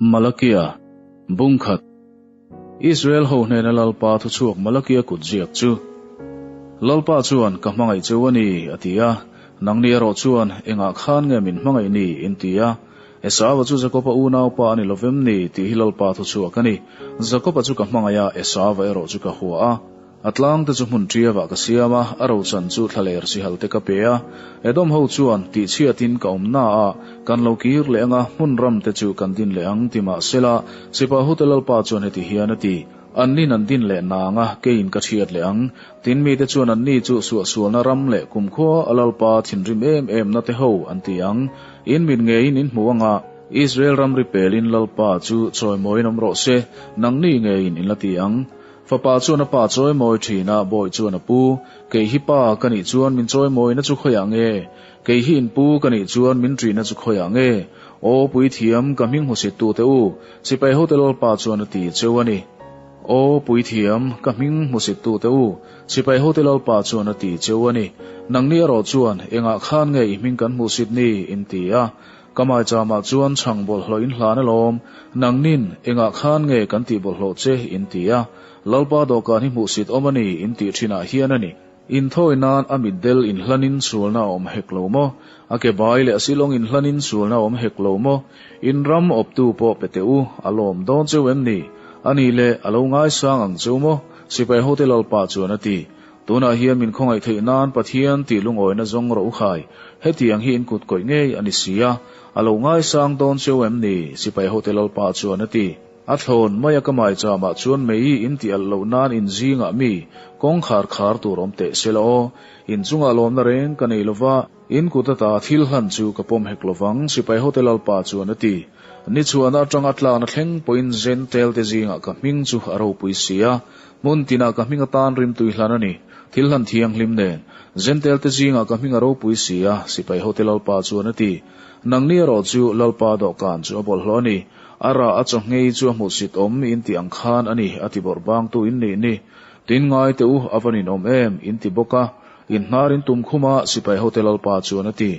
Malakia, Bung khat. Israel ho hnena Lalpa thuchhuak Malakia kut ziak chu. Lalpa chuan, Ka hmangaih cheu a ni, a ti a. Nangni erawh chuan, Engah khan nge min hmangaih ni? in ti a. Esauva chu Jakoba unaupa a ni lovem ni? tih hi Lalpa thuchhuak a ni. Jakoba chu ka hmangaih a, Esauva erawh chu ka hua a. A tlang te chu hmun ṭiavah ka siam a, a rochan chu thlaler sihal te ka pe a. Edom ho chuan, Tihchhiatin ka awm na a, kan lo kir leh ang a, hmun ram te chu kan din leh ang, ti mah sela, Sipahute Lalpa chuan heti hian a ti, Annin an din leh nang a, keiin ka chhiat leh ang. Tin, mite chuan anni chu suahsualna ram leh kumkhua a Lalpa thinrim em em na te ho an ti ang. In mit ngeiin in hmu ang a, Israel ramri pelin Lalpa chu chawimawiin awm rawh se, nangni ngeiin in la ti ang. Fapa chuan a pa chawi mawi thin a, bawi chuan a pu. Kei hi pa ka nih chuan min chawi mawina chu khawiah nge? Kei hi in pu ka nih chuan min ṭihna chu khawiah nge? Aw Puithiam, ka hming hmusit tute u, sipai hote Lalpa chuan a ti cheu a ni. Aw Puithiam, ka hming hmusit tute u, sipai hote Lalpa chuan a ti cheu a ni. Nangni erawh chuan, Engah khan nge i hming kan hmuhsit ni? in ti a. Ka maichamah chuan chhang bawlhhlawh in hlan alawm, nangnin engah khan nge kan tih bawlhhlawh che in ti a, Lalpa dawhkan hi hmuhsit awm a ni in tih thinah hian a ni. Inthawi nan a mitdel inhlanin sualna a awm hek lo maw? A ke bai leh a silawng inhlanin sualna a awm hek lo maw? In ram awptu pawh pe teh u, a lawm dawn cheu em ni? A nih leh, a lo ngaisang ang cheu maw? Sipai hote Lalpa chuan a ti. Tunah hian min khawngaih theih nan Pathian tih lungawina zawng rawh u khai, hetiang hi in kut kawih ngei a ni si a, a lo ngaisang dawn cheu em ni? Sipai hote Lalpa chuan a ti. A thlawn mai a ka maichamah chuan mei in tih alh loh nan in zingah mi kawngkhar khar tur awm teh se la aw. In chungah lawmna reng ka nei lova, in kut ata thil hlan chu ka pawm hek lovang, sipai hote Lalpa chuan a ti. Ni chhuahna atanga tlakna thleng pawhin Zentel te zingah ka hming chu a ropui si a, Hmun tinah ka hming atan rimtui hlan a ni, thil hlan thianghlim nen. Zentel te zingah ka hming a ropui si a, sipai hote Lalpa chuan a ti. Nangni erawh chu Lalpa dawhkan chu a bawlhhlawh a ni. A rah a chawhnghei chu a hmuhsit awm in tih ang khan a ni, a ti bawrh bangtu in nih ni. Tin ngai teh u, a va ninawm em, in ti bawk a. In hnar in tum khum a, sipai hote Lalpa chuan a ti.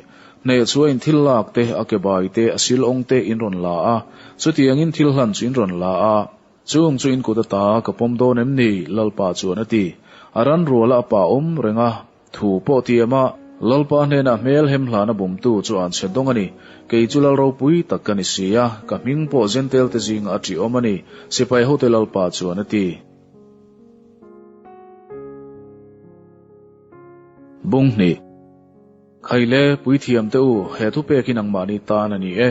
Hneh chu a in thil lak te, a ke bai te, a sil awng te in rawn la a. Chutiangin thil hlan chu in rawn la a. Chung chu in kut ata ka pawm dawn em ni? Lalpa chuan a ti. A ran ruala a pa awm reng a, thu pawh tiam a, Lalpa hnenah hmel hem hlana bumtu chu an chhe dawng a ni. Kei chu Lal ropui tak ka ni si a, ka hming pawh Zentel te zingah a ṭih awm a ni, sipai hote Lalpa chuan a ti. Bung hnih. Khaile, puithiam te u, he thupekin angmahni tan a ni e.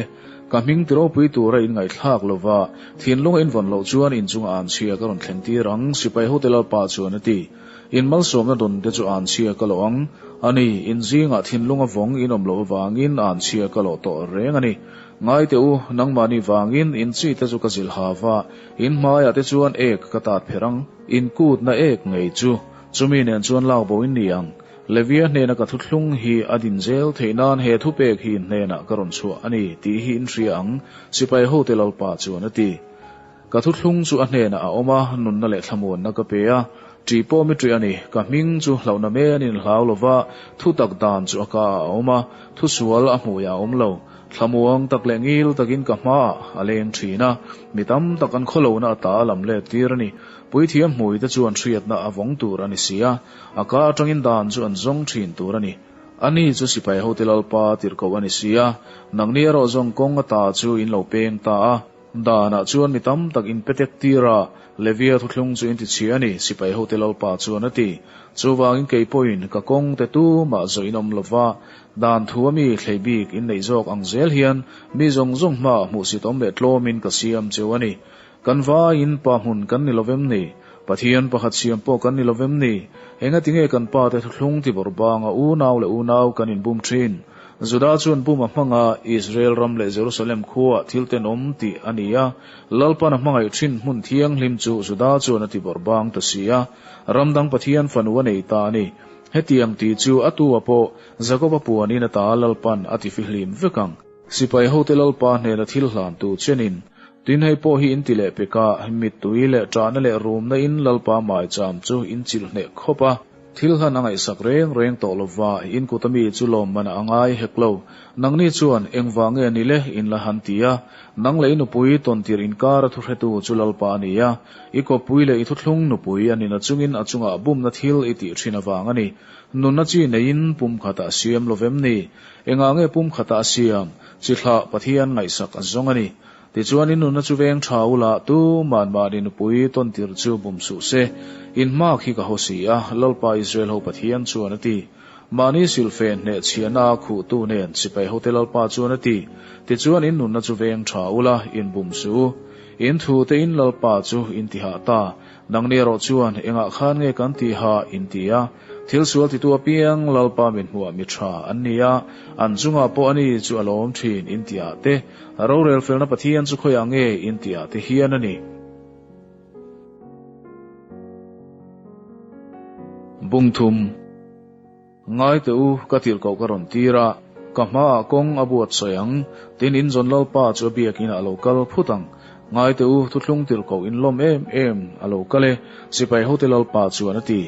Ka hming ti ropui tura in ngaihthlak lova, thinlung a invawn loh chuan in chunga anchhia ka rawn thlen tir ang, sipai hote Lalpa chuan a ti. In malsawmna dawn te chu anchhia ka lawh ang. A ni, in zingah thinlung a vawng in awm loh avangin anchhia ka lawh tawh reng a ni. Ngai teh u, nangmahni vangin in chi te chu ka zilh ha va, in hmaiah te chuan ek ka tat pherh ang, in kutna ek ngei chu, chumi nen chuan lak bo in ni ang. Levia hnena ka thuthlung hi a din zel theih nan he thupek hi in hnenah ka rawn chhuah a ni tih hi in hria ang, sipai hote Lalpa chuan a ti. Ka thuthlung chu a hnenah a awm a, nunna leh thlamuanna ka pe a, ṭih pawh mi ṭih a ni. Ka hming chu hlauhna men in hlau lo va, thutak dan chu a ka ah a awm a, thusual a hmuiah a awm lo. Thlamuang tak leh ngil takin ka hmaah a leng ṭhin a, mi tam tak an khawlohna a ta a lam let tir a ni. Puithiam hmuite chuan hriatna a vawng tur a ni si a, A ka atangin dan chu an zawng thin tur a ni. Ani chu sipai hote Lalpa tirhkoh a ni si a, nangni erawh zawng kawng ata chu in lo peng ta a. Danah chuan mi tam tak in petek tir a, Levia thuthlung chu in ti chhia a ni, sipai hote Lalpa chuan a ti. Chuvangin kei pawhin ka kawng te tumah zawh in awm lo va, dan thu a mi thlei bik in neih zawk ang zel hian mi zawng zawng hmaah hmuhsit awm leh tlawmin ka siam cheu a ni. Kan vaiin pa hmun kan ni lovem ni? Pathian pakhat siam pawh kan ni lovem ni? Engati nge kan pa te thuthlung ti bawrh banga unau leh unau kan inbum thin? Juda chuan bum a hmang a, Israel ram leh Jerusalem khuaah thil tenawm tih a ni a, Lalpan a hmangaih thin hmun thianghlim chu Juda chuan a ti bawrh bang ta si a, ram dang Pathian fanu a nei ta a ni. Hetiang tih chu a tu a pawh Jakoba puanin ata Lalpan a ti fihlim vek ang. Sipai hote Lalpa hnena thil hlantu chenin, Tin hei pawh hi in ti leh pek a, mittui leh ṭahna leh rumna in Lalpa maicham chu in chilh hneh khawp a. Thil hlan a ngaihsak reng reng tawh lova, in kuta mi chu lawmman a ngai hek lo. Nangni chuan, Engvang nge ni le? in la han ti a. Nang leh i nupui tawntir inkara thuhretu chu Lalpa a ni a. I kawppui leh i thuthlung nupui a ni nachungin a chungah bumna thil i tih thin avang a ni. Nunna chi neiin pumkhatah a siam lo vem ni? Engah nge pumkhatah a siam? Chi thlah Pathian ngaihsak a zawng a ni. Tichuan in nunna chu veng tha ula, tuman mahni nupui tawntir chu bum suh se. In hmak hi ka haw si a, Lalpa Israel ho Pathian chuan a ti. Mahni silhfe hneh chhiahna khuhtu nen sipai hote Lalpa chuan a ti. Tichuan in nunna chu veng tha ula, in bum suh u. In thute in Lalpa chu in ti hah ta. Nangni erawh chuan engah khan nge kan ti hah in ti a. Thil sual titu apiang Lalpa min hmuah mi tha an ni a, an chungah pawh ani chu a lawm thin in ti ah te, Rorel felna Pathian chu khawiah nge in ti ah te hian a ni. Bung thum. Ngai teh u, ka tirhkoh ka rawn tir a, ka hmaah kawng a buatsawi ang, tin in zawn Lalpa chu a biakinah a lo kal phut ang. Ngai teh u, thuthlung tirhkoh in lawm em em a lo kal e, sipai hote Lalpa chuan a ti.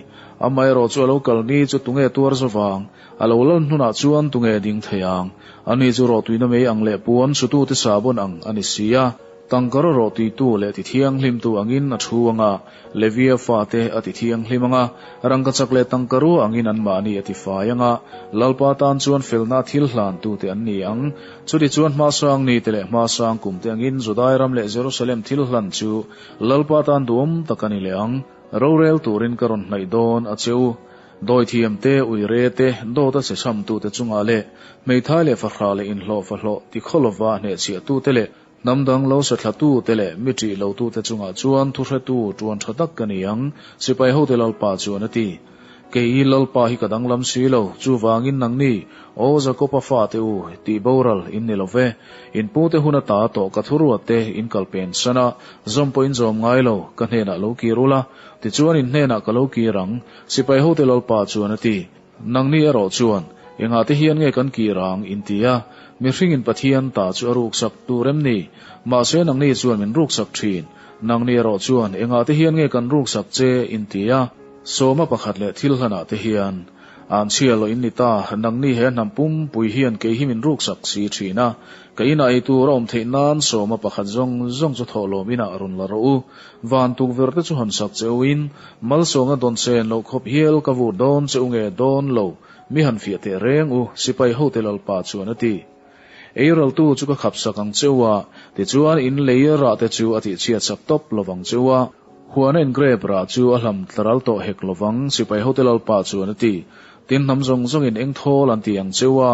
Amaherawh chu a lo kal ni chu tunge tuar zavang, a lo lal hnunah chuan tunge ding thei ang? Ani chu rawhtuina mei ang leh puan sutute sahbawn ang a ni si a. Tangkar rawh tuitu leh tithianghlimtu angin a thu ang a, Levia fate a tithianghlim ang a, rangkachak leh tangkarua angin anmahni a tifai ang a, Lalpa tan chuan felna thil hlantute an ni ang. Chutichuan hmasang nite leh hmasang kumte angin Judai ram leh Jerusalem thil hlan chu Lalpa tan duhawm tak a ni leh ang. Rorel turin ka rawn hnaih dawn a che u. Dawithiam te, uire te, dawt a che chhamtute chungah leh hmeithai leh fahrah leh inhlawhfa hlawh tikhaw lova hnehchhiahtute leh Hnam dang lo sathlatu te leh mi ṭih lotute chungah chuan thuhretu ṭuan ṭha tak ka ni ang, sipai hote Lalpa chuan a ti. Kei i Lalpa hi ka danglam si lo, chuvangin nangni, aw Jakoba fate u, tih boral in ni lo ve. In pute hun ata tawh ka thuruatte in kal pen san a, zawm pawh in zawm ngai lo, ka hnenah lo kir ula, tichuan in hnenah ka lo kir ang, sipai hote Lalpa chuan a ti. Nangni erawh chuan, Engah te hian nge kan kir ang? in ti a. Mihringin Pathian ta chu a ruksak tur em ni? Mahse nangni chuan min ruksak thin. Nangni erawh chuan, Engah te hian nge kan ruksak che? in ti a. Sawma pakhat leh thil hlanah te hian, An chhia loh in ni ta, nangni he hnam pumpui hian kei hi min ruksak si thin a. Ka inah ei tur a awm theih nan sawma pakhat zawng zawng chu thawhlawm inah rawn la rawh u. Van tukverh te chu han sak che u in, Malsawmna dawn chen loh khawp hial ka vur dawn che u nge dawn lo, mi han fiah teh reng u, sipai hote Lalpa chuan a ti. Eiraltu chu ka khap sak ang che u a, tichuan in lei rah te chu a tihchhiat sak tawp lovang che u a, huana in grape rah chu a hlam tlaral tawh hek lovang, sipai hote Lalpa chuan a ti. Tin hnam zawng zawngin eng thawl an ti ang che u a,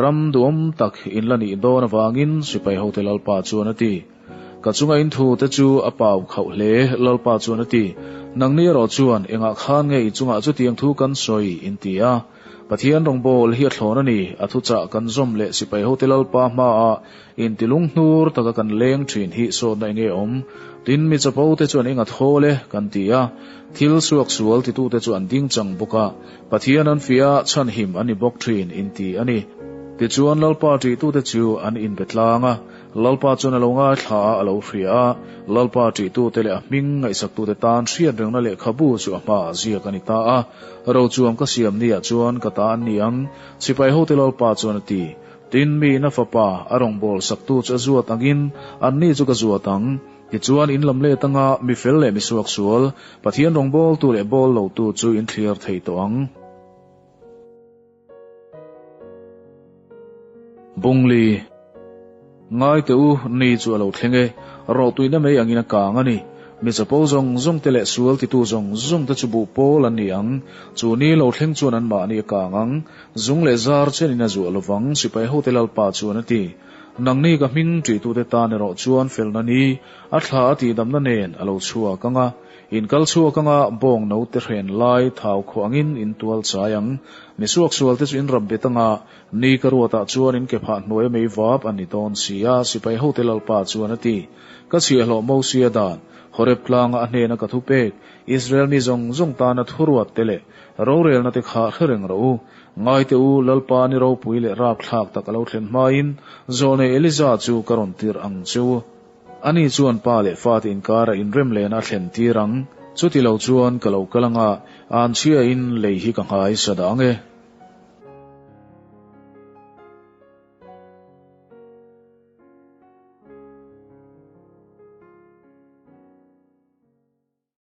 ram duhawm tak in la nih dawn avangin, sipai hote Lalpa chuan a ti. Ka chunga in thu te chu a pau khauh hle, Lalpa chuan a ti. Nangni erawh chuan, Engah khan nge i chungah chutiang thu kan sawi? in ti a. Pathian rawngbâwl hi a thlawn a ni, a thuchah kan zawm leh sipai hote Lalpa hmaah intilung hnur taka kan leng ṭhin hi sawtna enge awm? Tin, mi chapo te chuan eng a thawl e? kan ti a. Thil suaksual titute chu an ding chang bawk a, Pathian an fiah a, chhanhim an ni bawk ṭhin, in ti a ni. Tichuan, Lalpa ṭihtute chu an inbe tlang a. Lalpa chuan a lo ngaithla a, a lo hria a. Lalpa ṭihtute leh a hming ngaihsaktute tan hriat rengna lehkhabu chu a hmaah ziak a ni ta a. Rochuam ka siam niah chuan ka ta an ni ang, sipai hote Lalpa chuan a ti. Tin, miin a fapa, a rawngbâwl saktu chu a zuat angin, anni chu ka zuat ang. Tichuan, in lam let anga mi fel leh mi suaksual, Pathian rawngbâwltu leh bâwl lotu chu in thliar thei tawh ang. Bungli, Ngai teh u, ni chu a lo thleng e, rawhtuina mai angin a kang a ni. Mi chapo zawng zawng te leh sual titu zawng zawng te chu buh pawl an ni ang. Chu ni lo thleng chuan anmahni a kang ang. Zung leh zar chenin a zuah lovang, sipai hote Lalpa chuan a ti. Nangni ka hming ṭihtute tan erawh chuan felna ni, a thla a tihdamna nen a lo chhuak ang a. In kal chhuak anga bawng note hren lai thau khuah angin in tual chai ang. Mi suaksualte chu in rap bet anga, ni ka ruatah chuan in ke phah hnuai mei vap an ni dawn si a, sipai hote Lalpa chuan a ti. Ka chhiahhlawh Mosia dan, Horeb tlanga a hnena ka thupek, Israel mi zawng zawng tana thuruat te leh rorelna te kha hre reng rawh u. Ngaite u, Lalpa ni ropui leh rapthlak tak a lo thlen hmain zawlnei Eliza chu ka rawn tirh ang che u. Ani chuan pa leh fate inkara inrem lehna a thlen tir ang. Chutilochuan, ka lo kal ang a, ânchhiain lei hi ka nghaisa dah ang e.